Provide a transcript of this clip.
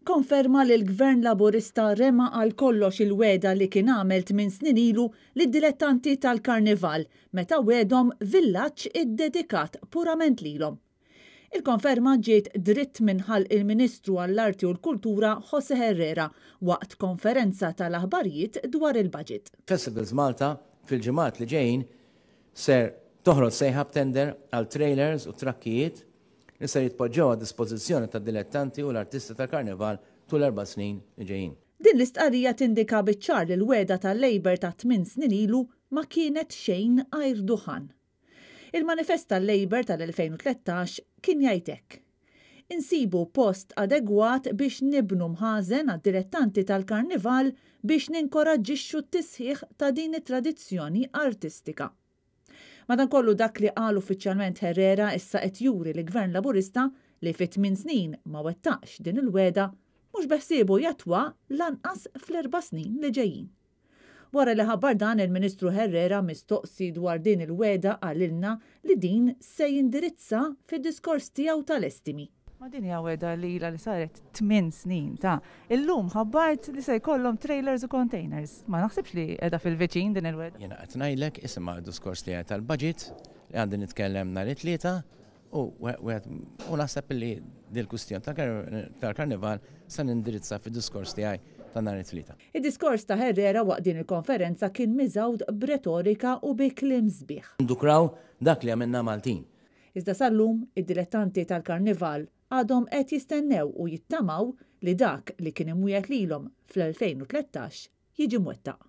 Konferma li l-Gvern Laburista rema għal kollox il-wegħda li kien għamel tmin snin ilu lid-dilettanti tal-Karnival meta wegħdhom villaġġ iddedikat purament lilhom. Il-konferma ġiet dritt minn ħalq il-Ministru għall-Arti u l-Kultura José Herrera waqt konferenza tal-aħbarijiet dwar il-budget. Festivals Malta fil-ġimgħat li ġejjin ser toħroġ sejħa b'tender għal trailers u trakkijiet li ser jitpoġġew għad-dispożizzjoni tad-dilettanti u l-artisti tal-Karnival tul l-erba' snin li ġejjin. Din l-istqarrija tindika biċ-ċar li l-wegħda tal-Labour ta' tmin snin ilu ma kienet xejn għajr duħan. Il-manifest tal-Labour tal-2013 kien jgħid hekk, Insibu post adegwat biex nibnu mħażen għad-dilettanti tal-Karnival biex ninkoraġġixxu t-tisħiħ ta' din it-tradizzjoni artistika. Madankollu dak li qal uffiċjalment Herrera issa qed juri li Gvern Laburista li fi tmin snin ma wettaqx din il-wegħda mhux beħsiebu jattwa lanqas fl-erba' snin li ġejjin. Wara li ħabbar dan il-Ministru Herrera mistoqsi dwar din il-wegħda qalilna li din se jindirizza fid-diskors tiegħu tal-estimi. Ma din hija wegħda li ilha li saret tmin snin ta' illum ħabbart li se jkollhom trailers u containers. Ma naħsibx li qiegħda fil-viċin din il-wegħda. Jiena qed ngħidlek isma' d-diskors tiegħi tal-budget li għandi nitkellem nhar it-Tlieta u wieħed u naħseb li dil-kwistjoni tal-Karnival se nindirizza fid-diskors tiegħi ta' nhar it-Tlieta. Id-diskors ta' Herrera waqt din il-konferenza kien miżgħud b'retorika u bi kliem sbieħ. Ndukraw dak li għamilna Maltin. Iżda sal-lum, id-dilettanti tal-Karnival għadhom qed jistennew u jittamaw li dak li kien imwiegħed lilhom fl-2013 jiġi mwettaq.